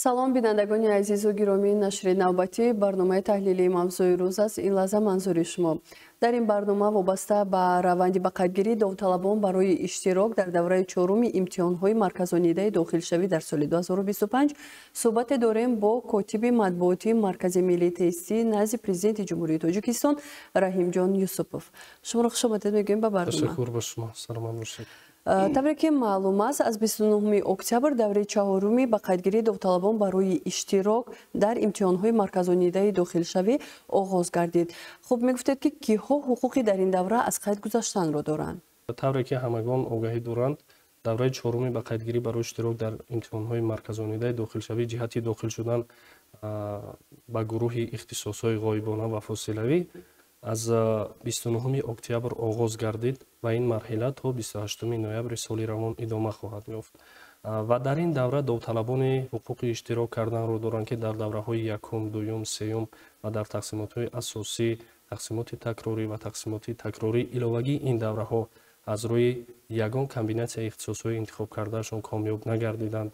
Салом, бинандагони азизу гиромӣ. Нашри навбатии барномаи таҳлилии мавзӯи рӯз аст. Ин лаҳза манзури шумо. Дар ин барнома вобаста ба раванди ба қайдгирии довталабон барои иштирок дар давраи чоруми имтиҳонҳои марказонидаи дохилшавӣ дар соли 2025 суҳбате дорем бо котиби матбуотии Маркази миллии тестӣ назди Президенти Ҷумҳурии Тоҷикистон Раҳимҷон Юсупов. Шуморо хушомадед мегӯем ба барнома. Ташаккур ба шумо, саломат бошед. Тавре ки маълум аст, аз 29 октябр давраи чаҳоруми ба қайдгирии довталабон барои иштирок дар имтиҳонҳои марказонидаи дохилшавӣ оғоз гардид. Хуб, мегуфтед, ки киҳо ҳуқуқи дар ин давра аз қайд гузаштанро доранд? Тавре ки ҳамагон огаҳӣ доранд, давраи чоруми ба қайдгирӣ барои иштирок дар имтиҳонҳои марказонидаи дохилшавӣ ҷиҳати дохил шудан ба гурӯҳи ихтисосҳои ғоибона ва фосилавӣ аз 29 октябр оғоз гардид ва ин марҳила то 28 ноябри соли равон идома хоҳад ёфт. Ва дар ин давра довталабони ҳуқуқи иштирок карданро доранд, ки дар давраҳои якум, дуюм, сеюм ва дар тақсимотҳои асосӣ, тақсимоти такрорӣ ва тақсимоти такрории иловагии ин давраҳо аз рӯи ягон комбинатсияи ихтисосҳои интихоб кардаашон комёб нагардиданд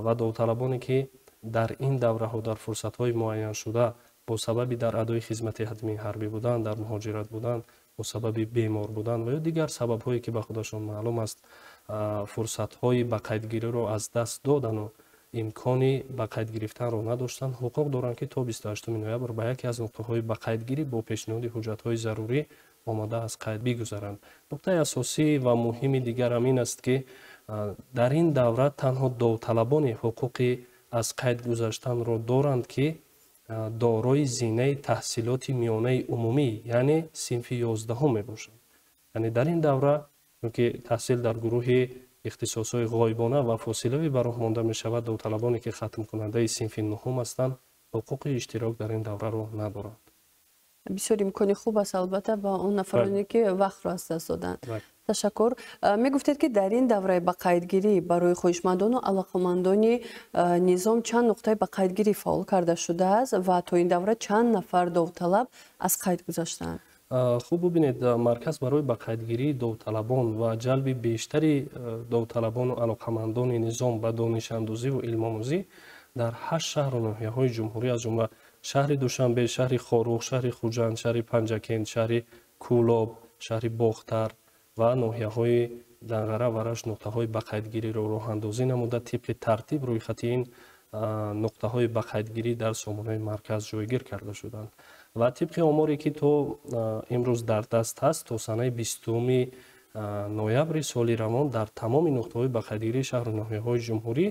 ва довталабоне, ки дар ин давраҳо дар фурсатҳои муайяншуда бо сабаби дар адои хизмати ҳатмии ҳарбӣ будан, дар муҳоҷират будан, бо сабаби бемор будан ва ё дигар сабабҳое, ки ба худашон маълум аст, фурсатҳои ба қайдгириро аз даст додану имкони ба қайд гирифтанро надоштанд, ҳуқуқ доранд, ки то 28 ноябр ба яке аз нуқтаҳои ба қайдгирӣ бо пешниҳоди ҳуҷҷатҳои зарурӣ омода аз қайд бигузаранд. Нуқтаи асосӣ ва муҳими дигарам ин аст, ки дар ин давра танҳо довталабони ҳуқуқи аз қайд гузаштанро доранд, ки дорои зинаи таҳсилоти миёнаи умумӣ, яъне синфи 11-ум мебошанд. Яъне дар ин давра, чунки таҳсил дар гурӯҳи ихтисосҳои ғоибона ва фосилавӣ ба роҳ монда мешавад, довталабоне, ки хатмкунандаи синфи 9-ум ҳастанд, ҳуқуқи иштирок дар ин давраро надоранд. Бисёр имкони хуб аст, албатта, ба он нафароне, ки вақтро аз даст доданд. Ташаккур. Мегуфтед, ки дар ин давраи ба қайдгирӣ барои хоҳишмандону алоқамандони низом чанд нуқтаи ба қайдгирӣ фаъол карда шудааст ва то ин давра чанд нафар довталаб аз қайд гузаштаанд? Хуб, бубинед, марказ барои ба қайдгирии довталабон ва ҷалби бештари довталабону алоқамандони низом ба донишандӯзиву илмомӯзӣ дар 8 шаҳру ноҳияҳои ҷумҳурӣ, аз ҷумла шаҳри Душанбе, шаҳри Хоруғ, шаҳри Хуҷанд, шаҳри Панҷакент, шаҳри Кӯлоб, шаҳри Бохтар ва ноҳияҳои Данғара ва Рашт нуқтаҳои ба қайдгириро роҳандозӣ намуда, тибқи тартиб рӯйхати ин нуқтаҳои ба қайдгирӣ дар сомонаи марказ ҷойгир карда шуданд. Ва тибқи оморе, ки то имрӯз дар даст ҳаст, то санаи 20 ноябри соли равон дар тамоми нуқтаҳои ба қайдгирии шаҳру ноҳияҳои ҷумҳурӣ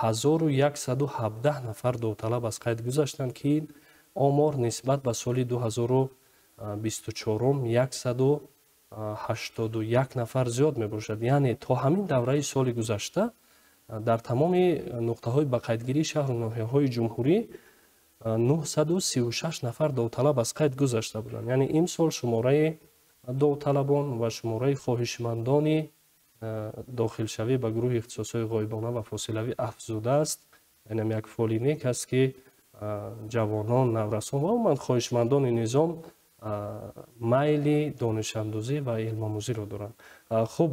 1117 нафар довталаб аз қайд гузаштанд, ки ин омор нисбат ба соли 2024 181 нафар зиёд мебошад. Яъне то ҳамин давраи соли гузашта дар тамоми нуқтаҳои ба қайдгирии шаҳру ноҳияҳои ҷумҳурӣ 936 нафар довталаб аз қайд гузашта буданд. Яъне имсол шумораи довталабон ва шумораи хоҳишмандони дохилшавӣ ба гурӯҳи ихтисосҳои ғоибона ва фосилавӣ афзудааст. Инам як фоли нек аст, ки ҷавонон, наврасон ва умуман хоҳишмандони низом майли донишандӯзӣ ва илмомӯзиро доранд. Хуб,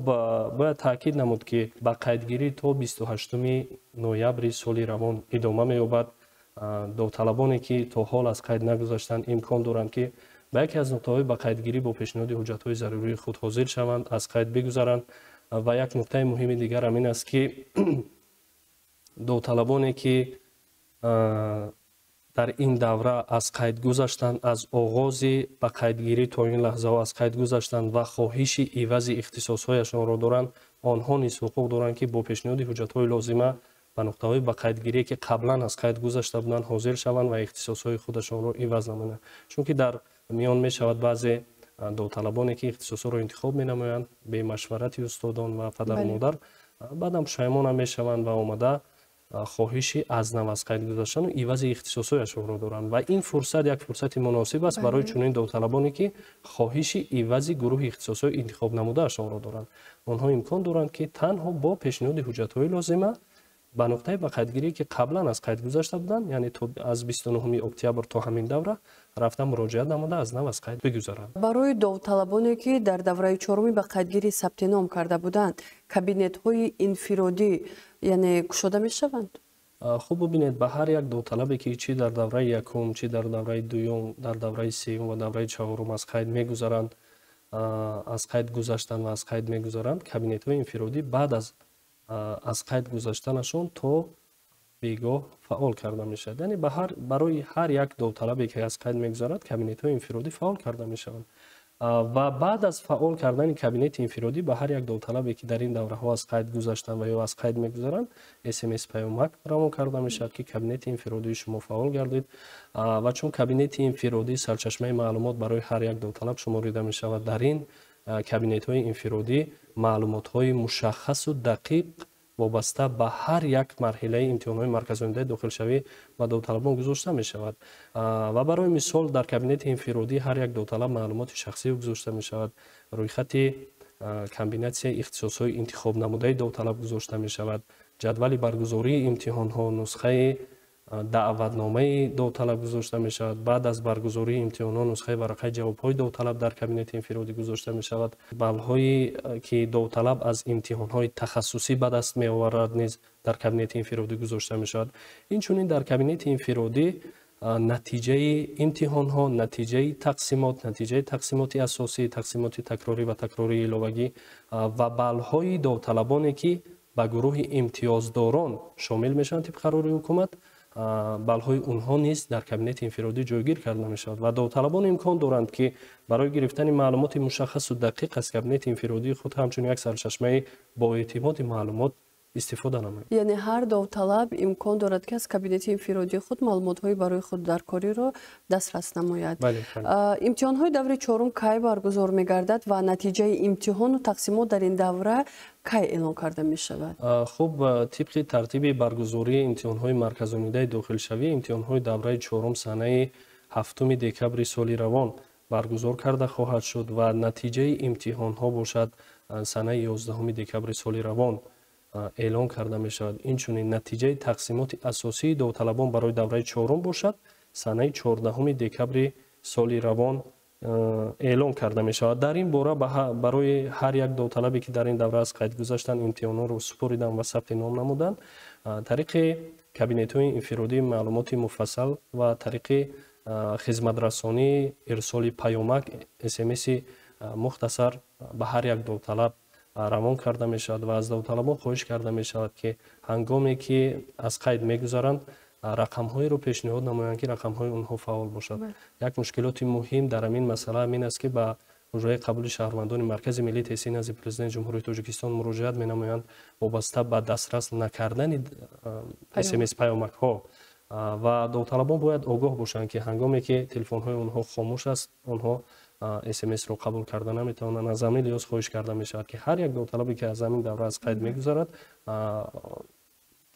бояд таъкид намуд, ки ба қайдгирӣ то 28 ноябри соли равон идома меёбад. Довталабоне, ки то ҳол аз қайд нагузаштанд, имкон доранд, ки ба яке аз нуқтаҳои ба қайдгирӣ бо пешниҳоди ҳуҷҷатҳои зарурии худ ҳозир шаванд, аз қайд бигузаранд. Ва як нуқтаи муҳими дигарам ин аст, ки довталабоне, ки дар ин давра аз қайд гузаштанд, аз оғози ба қайдгирӣ то ин лаҳзаҳо аз қайд гузаштанд ва хоҳиши ивази ихтисосҳояшонро доранд, онҳо низ ҳуқуқ доранд, ки бо пешниҳоди ҳуҷҷатҳои лозима ба нуқтаҳои ба қайдгирие, ки қаблан аз қайд гузашта буданд, ҳозир шаванд ва ихтисосҳои худашонро иваз намоянд. Чунки дар миён мешавад баъзе довталабоне, ки ихтисосҳоро интихоб менамоянд бемашварати устодон ва падару модар, баъдам пушаймонам мешаванд ва омада хоҳиши аз нав аз қайд гузаштану ивази ихтисосҳояшонро доранд. Ва ин фурсат як фурсати муносиб аст барои чунин довталабоне, ки хоҳиши ивази гурӯҳи ихтисосҳои интихоб намудаашонро доранд. Онҳо имкон доранд, ки танҳо бо пешниҳоди ҳуҷҷатҳои лозима ба нуқтаи ба қайдгирие, ки қаблан аз қайд гузашта буданд, яъне то аз 29 октябр то ҳамин давра рафта муроҷиат намуда, аз нав аз қайд бигузаранд. Барои довталабоне, ки дар давраи чоруми ба қайдгирӣ сабти ном карда буданд, кабинетҳои инфиродӣ, яъне, кушода мешаванд? Хуб, бубинед, ба ҳар як довталабе ки чӣ дар давраи якум, чӣ дар давраи дуюм, дар давраи сеюм ва давраи чаҳорум аз қайд мегузаранд, аз қайд гузаштанд ва аз қайд мегузаранд, кабинетҳои инфиродӣ баъд аз қайд гузаштанашон то бегоҳ фаъол карда мешавад. Яъне барои ҳар як довталабе ки аз қайд мегузарад, кабинетҳои инфиродӣ фаъол карда мешаванд. Ва баъд аз фаъол кардани кабинети инфиродӣ ба ҳар як довталабе ки дар ин давраҳо аз қайд гузаштанд ва ё аз қайд мегузаранд, смс паёмак равон карда мешавад, ки кабинети инфиродии шумо фаъол гардид. Ва чун кабинети инфиродӣ сарчашмаи маълумот барои ҳар як довталаб шуморида мешавад, дар ин кабинетҳои инфиродӣ маълумотҳои мушаххасу дақиқ вобаста ба ҳар як марҳилаи имтиҳонҳои марказонидаи дохилшавӣ ба довталабон гузошта мешавад. Ва барои мисол, дар кабинети инфиродӣ ҳар як довталаб маълумоти шахсӣ гузошта мешавад, рӯйхати комбинатсияи ихтисосҳои интихобнамудаи довталаб гузошта мешавад, ҷадвали баргузории имтиҳонҳо, нусхаи даъватномаи довталаб гузошта мешавад. Баъд аз баргузории имтиҳонҳо нусхаи варақаи ҷавобҳои довталаб дар кабинети инфиродӣ гузошта мешавад. Баллҳое ки довталаб аз имтиҳонҳои тахассусӣ ба даст меоварад, низ дар кабинети инфиродӣ гузошта мешавад. Инчунин дар кабинети инфиродӣ натиҷаи имтиҳонҳо, натиҷаи тақсимот, натиҷаи тақсимоти асосӣ, тақсимоти такрорӣ ва такрории иловагӣ ва баллҳои довталабоне ки ба гурӯҳи имтиёздорон шомил мешаванд тибқи қарори ҳукумат, баллҳои онҳо низ дар кабинети инфиродӣ ҷойгир карда мешавад. Ва довталабон имкон доранд, ки барои гирифтани маълумоти мушаххасу дақиқ аз кабинети инфиродии худ ҳамчун як сарчашмаи боэътимоди маълумот истифода намоянд. Яъне ҳар довталаб имкон дорад, ки аз кабинети инфиродии худ маълумотҳои барои худ даркориро дастрас намояд. Имтиҳонҳои даври чорум кай баргузор мегардад ва натиҷаи имтиҳону тақсимот дар ин давра кай эълон карда мешавад? Хуб, тибқи тартиби баргузории имтиҳонҳои марказонидаи дохилшавӣ, имтиҳонҳои давраи чорум санаи 7 декабри соли равон баргузор карда хоҳад шуд ва натиҷаи имтиҳонҳо бошад санаи 11 декабри соли равон эълон карда мешавад. Инчунин натиҷаи тақсимоти асосии довталабон барои давраи чорум бошад санаи 14 декабри соли равон эълон карда мешавад. Дар ин бора барои ҳар як довталабе ки дар ин давра аз қайд гузаштанд, имтиҳонҳоро супориданд ва сабти ном намуданд, тариқи кабинетҳои инфиродии маълумоти муфассал ва тариқи хизматрасонии ирсоли паёмак, смси мухтасар ба ҳар як довталаб равон карда мешавад ва аз довталабон хоҳиш карда мешавад, ки ҳангоме ки аз қайд мегузаранд, рақамҳоеро пешниҳод намоянд, ки рақамҳои онҳо фаъол бошад. Як мушкилоти муҳим дар ҳамин масъала ҳамин аст, ки ба ҳуҷраи қабули шаҳрвандони Маркази миллии тестии назди Президенти Ҷумҳурии Тоҷикистон муроҷиат менамоянд вобаста ба дастрас накардани смс паёмакҳо. Ва довталабон бояд огоҳ бошанд, ки ҳангоме ки телефонҳои онҳо хомӯш аст, онҳо смс-ро қабул карда наметавонанд. Аз ҳамин лиҳоз хоҳиш карда мешавад, ки ҳар як довталабе ки аз ҳамин давра аз қайд мегузарад,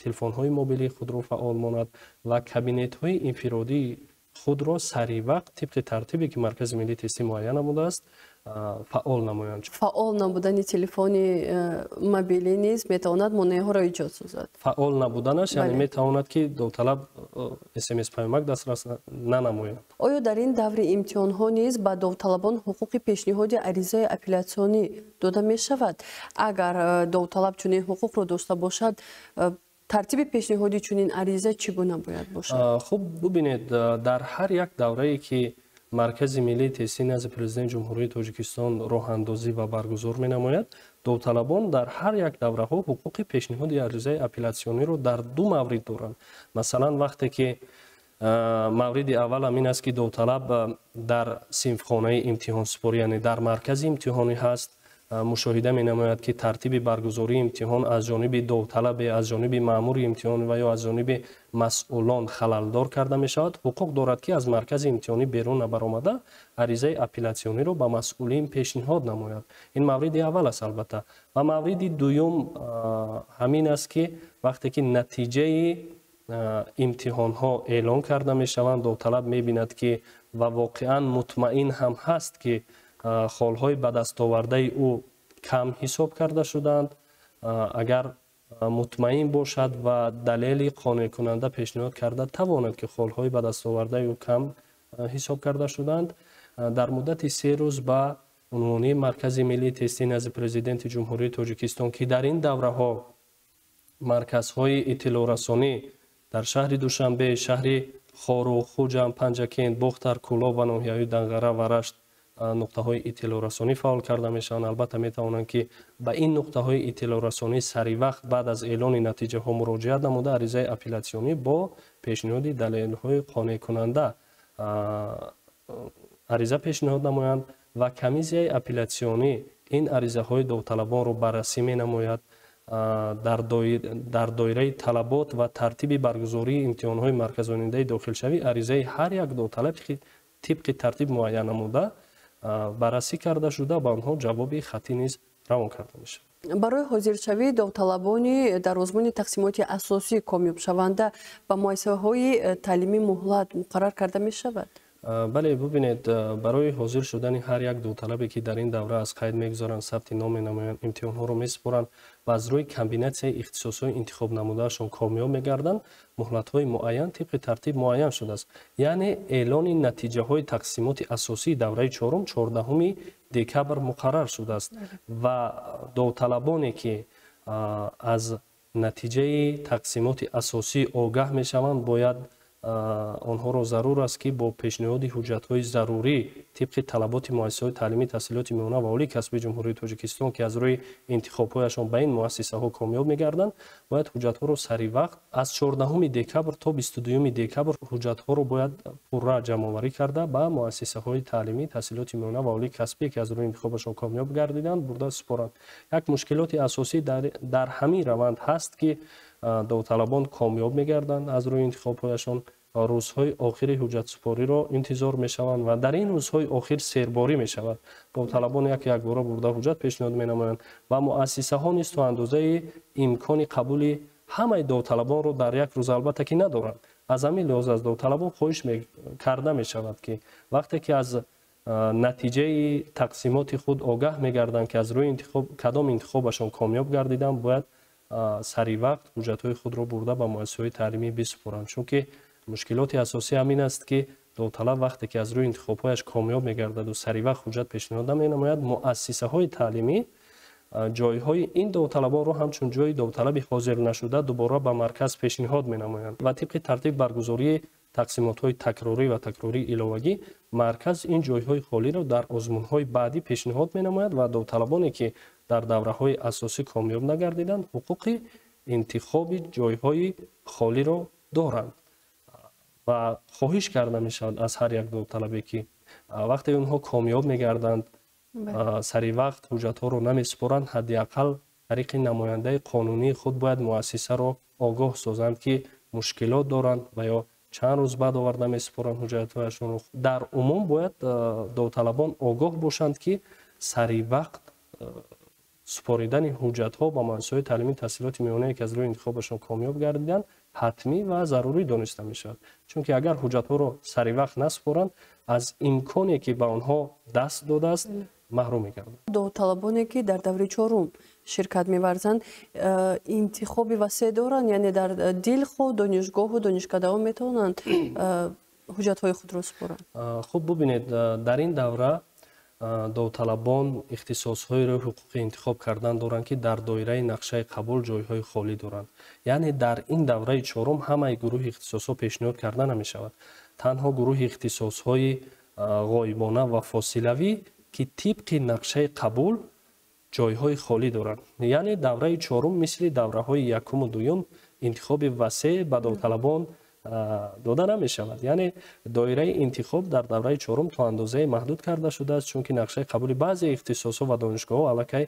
телефонҳои мобилии худро фаъол монад ва кабинетҳои инфиродии худро саривақт тибқи тартибе ки Маркази миллии тестӣ муайян намудааст, фаъол намоянд. Фаъол набудани телефони мобилӣ низ метавонад монеаҳоро эҷод созад. Фаъол набуданаш яъне метавонад, ки довталаб смс паёмак дастрас нанамояд. Оё дар ин даври имтиҳонҳо низ ба довталабон ҳуқуқи пешниҳоди аризаи апеллятсионӣ дода мешавад? Агар довталаб чунин ҳуқуқро дошта бошад, тартиби пешниҳоди чунин ариза чӣ гуна бояд бошад? Хуб, бубинед, дар ҳар як даврае ки Маркази миллии тестии назди Президенти Ҷумҳурии Тоҷикистон роҳандозӣ ва баргузор менамояд, довталабон дар ҳар як давраҳо ҳуқуқи пешниҳоди аризаи апеллятсиониро дар ду маврид доранд. Масалан, вақте ки мавриди аввал ҳамин аст, ки довталаб дар синфхонаи имтиҳонсупорӣ, яъне дар маркази имтиҳонӣ ҳаст, мушоҳида менамояд, ки тартиби баргузории имтиҳон аз ҷониби довталабе, аз ҷониби маъмури имтиҳон ва ё аз ҷониби масъулон халалдор карда мешавад, ҳуқуқ дорад, ки аз маркази имтиҳонӣ берун набаромада аризаи апеллятсиониро ба масъулин пешниҳод намояд. Ин мавриди аввал аст, албатта. Ва мавриди дуюм ҳамин аст, ки вақте ки натиҷаи имтиҳонҳо эълон карда мешаванд, довталаб мебинад, ки ва воқеан мутмаин ҳам ҳаст, ки холҳои ба дастовардаи ӯ кам ҳисоб карда шудаанд. Агар мутмаин бошад ва далели қонеъкунанда пешниҳод карда тавонад, ки холҳои ба дастовардаи ӯ кам ҳисоб карда шудаанд, дар муддати 3 рӯз ба унвони Маркази миллии тестии назди Президенти Ҷумҳурии Тоҷикистон, ки дар ин давраҳо марказҳои иттилоърасонӣ Дар шаҳри Душанбе, шаҳри Хоруғ, Хуҷанд, Панҷакент, Бохтар, Кӯлоб ва ноҳияҳои Данғара ва Рашт нуқтаҳои иттилоърасонӣ фаъол карда мешаванд. Албатта, метавонанд, ки ба ин нуқтаҳои иттилоърасонӣ саривақт баъд аз эълони натиҷаҳо муроҷиат намуда, аризаи апеллятсионӣ бо пешниҳоди далелҳои қонеъкунанда ариза пешниҳод намоянд ва комиссияи апеллятсионӣ ин аризаҳои довталабонро баррасӣ менамояд. Дар доираи талабот ва тартиби баргузории имтиҳонҳои марказонидаи дохилшавӣ аризаи ҳар як довталаб тибқи тартиб муайян намуда баррасӣ карда шуда, ба онҳо ҷавоби хаттӣ низ равон карда мешавад. Барои ҳозиршавии довталабони дар озмуни тақсимоти асосӣ комёбшаванда ба муассисаҳои таълимӣ муҳлат муқаррар карда мешавад? Бале, бубинед, барои ҳозир шудани ҳар як довталабе, ки дар ин давра аз қайд мегузаранд, сабти ном менамоянд, имтиҳонҳоро месупоранд ва аз рӯи комбинатсияи ихтисосҳои интихоб намудаашон комёб мегарданд, муҳлатҳои муайян тибқи тартиб муайян шудааст. Яъне эълони натиҷаҳои тақсимоти асосии давраи чорум 14 декабр муқаррар шудааст ва довталабоне, ки аз натиҷаи тақсимоти асосӣ огаҳ мешаванд, бояд онҳоро зарур аст, ки бо пешниҳоди ҳуҷҷатҳои зарурӣ тибқи талаботи муассисаҳои таълимӣ, таҳсилоти миёна ва олии касбии Ҷумҳурии Тоҷикистон, ки аз рӯи интихобҳояшон ба ин муассисаҳо комёб мегарданд, бояд ҳуҷҷатҳоро саривақт аз 14 декабр то 22 декабр ҳуҷҷатҳоро бояд пурра ҷамъоварӣ карда, ба муассисаҳои таълимӣ, таҳсилоти миёна ва олии касбӣ, ки аз рӯи интихобашон комёб гардиданд, бурда супоранд. Як мушкилоти асосӣ дар ҳамин раванд ҳаст, ки довталабон комёб мегарданд аз рӯи интихобҳояшон, рӯзҳои охири ҳуҷҷатсупориро интизор мешаванд ва дар ин рӯзҳои охир серборӣ мешавад. Довталабон як якбора бурда ҳуҷҷат пешниҳод менамоянд ва муассисаҳо низ то андозаи имкони қабули ҳамаи довталабонро дар як рӯз албатта ки надоранд. Аз ҳамин лиҳоз аз довталабон хоҳиш карда мешавад, ки вақте ки аз натиҷаи тақсимоти худ огаҳ мегарданд, ки аз рӯи интихоб кадом интихобашон комёб гардиданд, бояд саривақт ҳуҷҷатҳои худро бурда ба муассисаҳои таълимӣ бисупоранд, чунки мушкилоти асосӣ ҳамин аст, ки довталаб вақте ки аз рӯи интихобҳояш комёб мегардаду саривақт ҳуҷҷат пешниҳод наменамояд, муассисаҳои таълимӣ ҷойҳои ин довталабонро ҳамчун ҷойи довталаби ҳозир нашуда дубора ба марказ пешниҳод менамоянд ва тибқи тартиб баргузории тақсимотҳои такрорӣ ва такрории иловагӣ марказ ин ҷойҳои холиро дар озмунҳои баъдӣ пешниҳод менамояд ва довталабоне, ки дар давраҳои асосӣ комёб нагардиданд, ҳуқуқи интихоби ҷойҳои холиро доранд ва хоҳиш карда мешавад аз ҳар як довталабе, ки вақте онҳо комёб мегарданд, саривақт ҳуҷҷатҳоро намесупоранд, ҳадди ақал тариқи намояндаи қонунии худ бояд муассисаро огоҳ созанд, ки мушкилот доранд ва ё чанд рӯз баъд оварда месупоранд ҳуҷҷатҳояшонро. Дар умум бояд довталабон огоҳ бошанд, ки саривақт супоридани ҳуҷҷатҳо ба муассисаҳои таълимӣ, таҳсилоти миёнае, ки аз рӯи интихобашон комёб гардиданд, ҳатмӣ ва зарурӣ дониста мешавад, чунки агар ҳуҷҷатҳоро саривақт насупоранд, аз имконе, ки ба онҳо даст додааст, маҳрум мегарданд. Довталабоне, ки дар даври чорум ширкат меварзанд, интихоби васеъ доранд, яъне дар дилхоҳ донишгоҳу донишкадаҳо метавонанд ҳуҷҷатҳои худро супоранд? Хуб, бубинед, дар ин давра довталабон ихтисосҳоеро ҳуқуқи интихоб кардан доранд, ки дар доираи нақшаи қабул ҷойҳои холӣ доранд. Яъне дар ин давраи чорум ҳамаи гурӯҳи ихтисосҳо пешниҳод карда намешавад. Танҳо гурӯҳи ихтисосҳои ғоибона ва фосилавӣ, ки тибқи нақшаи қабул ҷойҳои холӣ доранд. Яъне давраи чорум мисли давраҳои якуму дуюм интихоби васеъ ба довталабон дода намешавад. Яъне доираи интихоб дар давраи чорум то андозае маҳдуд карда шудааст, чунки нақшаи қабули баъзе ихтисосҳо ва донишгоҳҳо аллакай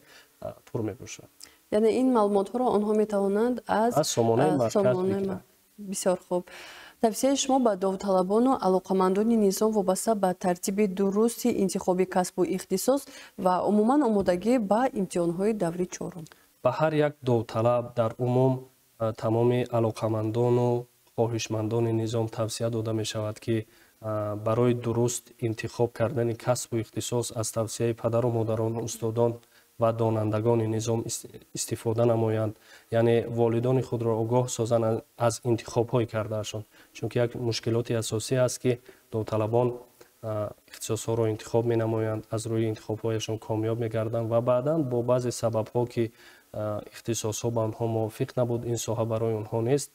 пур мебошад. Яъне ин маълумотҳоро онҳо метавонанд аз сомонаи марказ бигиранд. Бисёр хуб. Тавсияи шумо ба довталабону алоқамандони низом вобаста ба тартиби дурусти интихоби касбу ихтисос ва умуман омодагӣ ба имтиҳонҳои даври чорум? Ба ҳар як довталаб, дар умум тамоми алоқамандону хоҳишмандони низом тавсия дода мешавад, ки барои дуруст интихоб кардани касбу ихтисос аз тавсияи падару модарон, устодон ва донандагони низом истифода намоянд, яъне волидони худро огоҳ созанд аз интихобҳои кардаашон, чунки як мушкилоти асосӣ аст, ки довталабон ихтисосҳоро интихоб менамоянд, аз рӯи интихобҳояшон комёб мегарданд ва баъдан бо баъзе сабабҳо, ки ихтисосҳо ба онҳо мувофиқ набуд, ин соҳа барои онҳо нест,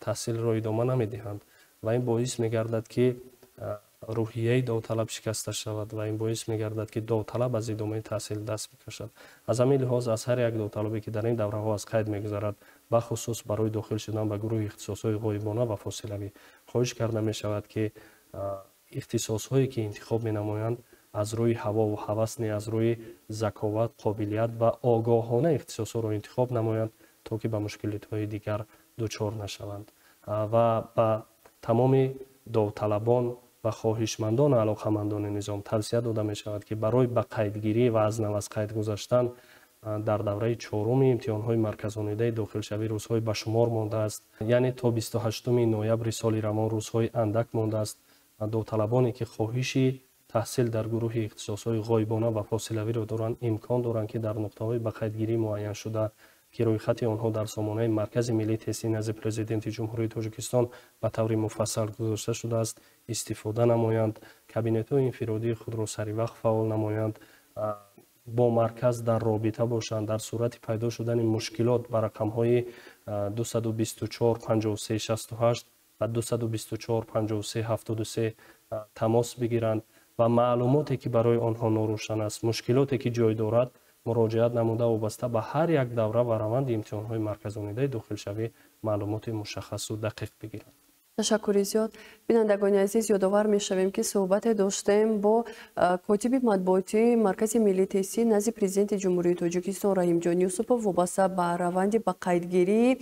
таҳсилро идома намедиҳанд ва ин боис мегардад, ки рӯҳияи довталаб шикаста шавад ва ин боис мегардад, ки довталаб аз идомаи таҳсил даст бикашад. Аз ҳамин лиҳоз аз ҳар як довталабе, ки дар ин давраҳо аз қайд мегузарад, бахусус барои дохил шудан ба гурӯҳи ихтисосҳои ғоибона ва фосилавӣ, хоҳиш карда мешавад, ки ихтисосҳое, ки интихоб менамоянд, аз рӯи ҳавову ҳавас не, аз рӯи заковат, қобилият ва огоҳона ихтисосҳоро интихоб намоянд, то ки ба мушкилотҳои дигар дучор нашаванд. Ва ба тамоми довталабон ва хоҳишмандону алоқамандони низом тавсия дода мешавад, ки барои ба қайдгирӣ ва аз нав аз қайд гузаштан дар давраи чоруми имтиҳонҳои марказонидаи дохилшавӣ рӯзҳои ба шумор мондааст, яъне то 28 ноябри соли равон рӯзҳои андак мондааст. Довталабоне, ки хоҳиши таҳсил дар гурӯҳи ихтисосҳои ғоибона ва фосилавиро доранд, имкон доранд, ки дар нуқтаҳои ба қайдгирӣ муайяншуда, ки рӯйхати онҳо дар сомонаи Маркази миллии тестӣ назди Президенти Ҷумҳурии Тоҷикистон ба таври муфассал гузошта шудааст, истифода намоянд, кабинетҳои инфиродии худро саривақт фаъол намоянд, бо марказ дар робита бошанд. Дар сурати пайдо шудани мушкилот ба рақамҳои 224 53 68 ва 224 53 73 тамос бигиранд ва маълумоте, ки барои онҳо норӯшан аст, мушкилоте, ки ҷой дорад, муроҷиат намуда, вобаста ба ҳар як давра ва раванди имтиҳонҳои марказонидаи дохилшавӣ маълумоти мушаххасу дақиқ бигиранд. Ташаккури зиёд. Бинандагони азиз, ёдовар мешавем, ки суҳбате доштем бо котиби матбуотии Маркази миллии тестӣ назди Президенти Ҷумҳурии Тоҷикистон Раҳимҷон Юсупов вобаста ба раванди ба қайдгирии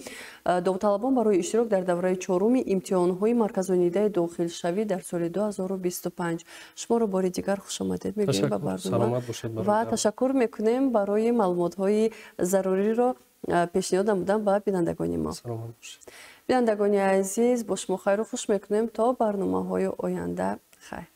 довталабон барои иштирок дар давраи чоруми имтиҳонҳои марказонидаи дохилшавӣ дар соли 2025. Шуморо бори дигар хушомадед мегӯем ба барнома ва ташаккур мекунем барои маълумотҳои заруриро пешниҳод намудан ба бинандагони мо. Бинандагони азиз, бо шумо хайру хуш мекунем то барномаҳои оянда. Хайр.